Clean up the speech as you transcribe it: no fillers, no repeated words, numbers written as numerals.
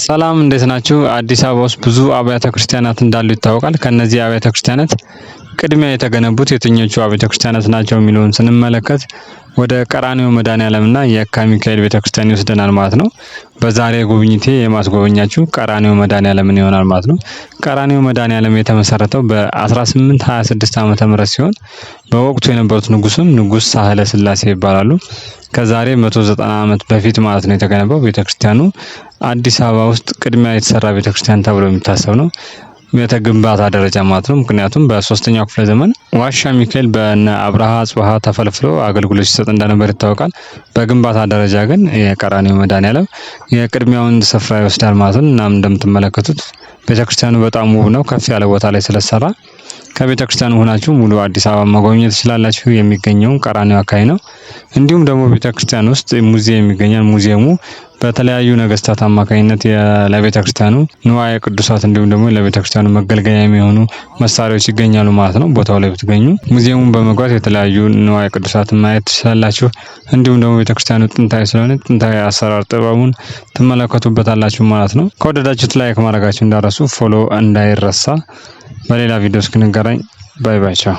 ሰላም እንዴት ናችሁ? አዲስ አበባ ውስጥ ብዙ አብያተ ክርስቲያናት እንዳሉ ይታወቃል። ከነዚህ አብያተ ክርስቲያናት ቅድሚያ የተገነቡት የትኞቹ አብያተ ክርስቲያናት ናቸው የሚለውን ስንመለከት ወደ ቀራንዮ መድኃኔዓለምና የካ ሚካኤል ቤተክርስቲያን ይወስደናል ማለት ነው። በዛሬ ጉብኝቴ የማስጎበኛችሁ ቀራንዮ መድኃኔዓለምን ይሆናል ማለት ነው። ቀራንዮ መድኃኔዓለም የተመሰረተው በ1826 ዓመተ ምህረት ሲሆን በወቅቱ የነበሩት ንጉስም ንጉስ ሳህለ ስላሴ ይባላሉ። ከዛሬ 190 ዓመት በፊት ማለት ነው የተገነባው። ቤተክርስቲያኑ አዲስ አበባ ውስጥ ቅድሚያ የተሰራ ቤተክርስቲያን ተብሎ የሚታሰብ ነው። ግንባታ ደረጃ ማለት ነው። ምክንያቱም በሶስተኛው ክፍለ ዘመን ዋሻ ሚካኤል በነ አብርሃ አጽብሃ ተፈልፍሎ አገልግሎት ሲሰጥ እንደነበር ይታወቃል። በግንባታ ደረጃ ግን የቀራንዮ መድኃኔዓለም የቅድሚያውን ስፍራ ይወስዳል ማለት ነው። እናም እንደምትመለከቱት ቤተክርስቲያኑ በጣም ውብ ነው። ከፍ ያለ ቦታ ላይ ስለተሰራ ከቤተክርስቲያኑ ሆናችሁ ሙሉ አዲስ አበባ መጎብኘት ትችላላችሁ። የሚገኘውም ቀራንዮ አካባቢ ነው። እንዲሁም ደግሞ ቤተክርስቲያን ውስጥ ሙዚየም ይገኛል። ሙዚየሙ በተለያዩ ነገስታት አማካኝነት ለቤተክርስቲያኑ ንዋየ ቅዱሳት እንዲሁም ደግሞ ለቤተክርስቲያኑ መገልገያ የሚሆኑ መሳሪያዎች ይገኛሉ ማለት ነው። ቦታው ላይ ብትገኙ ሙዚየሙን በመግባት የተለያዩ ንዋየ ቅዱሳትን ማየት ትችላላችሁ። እንዲሁም ደግሞ ቤተክርስቲያኑ ጥንታዊ ስለሆነ ጥንታዊ አሰራር ጥበቡን ትመለከቱበታላችሁ ማለት ነው። ከወደዳችሁት like ማድረጋችሁ እንዳትረሱ፣ follow እንዳይረሳ። በሌላ ቪዲዮ እስክንገናኝ bye bye፣ ቻው።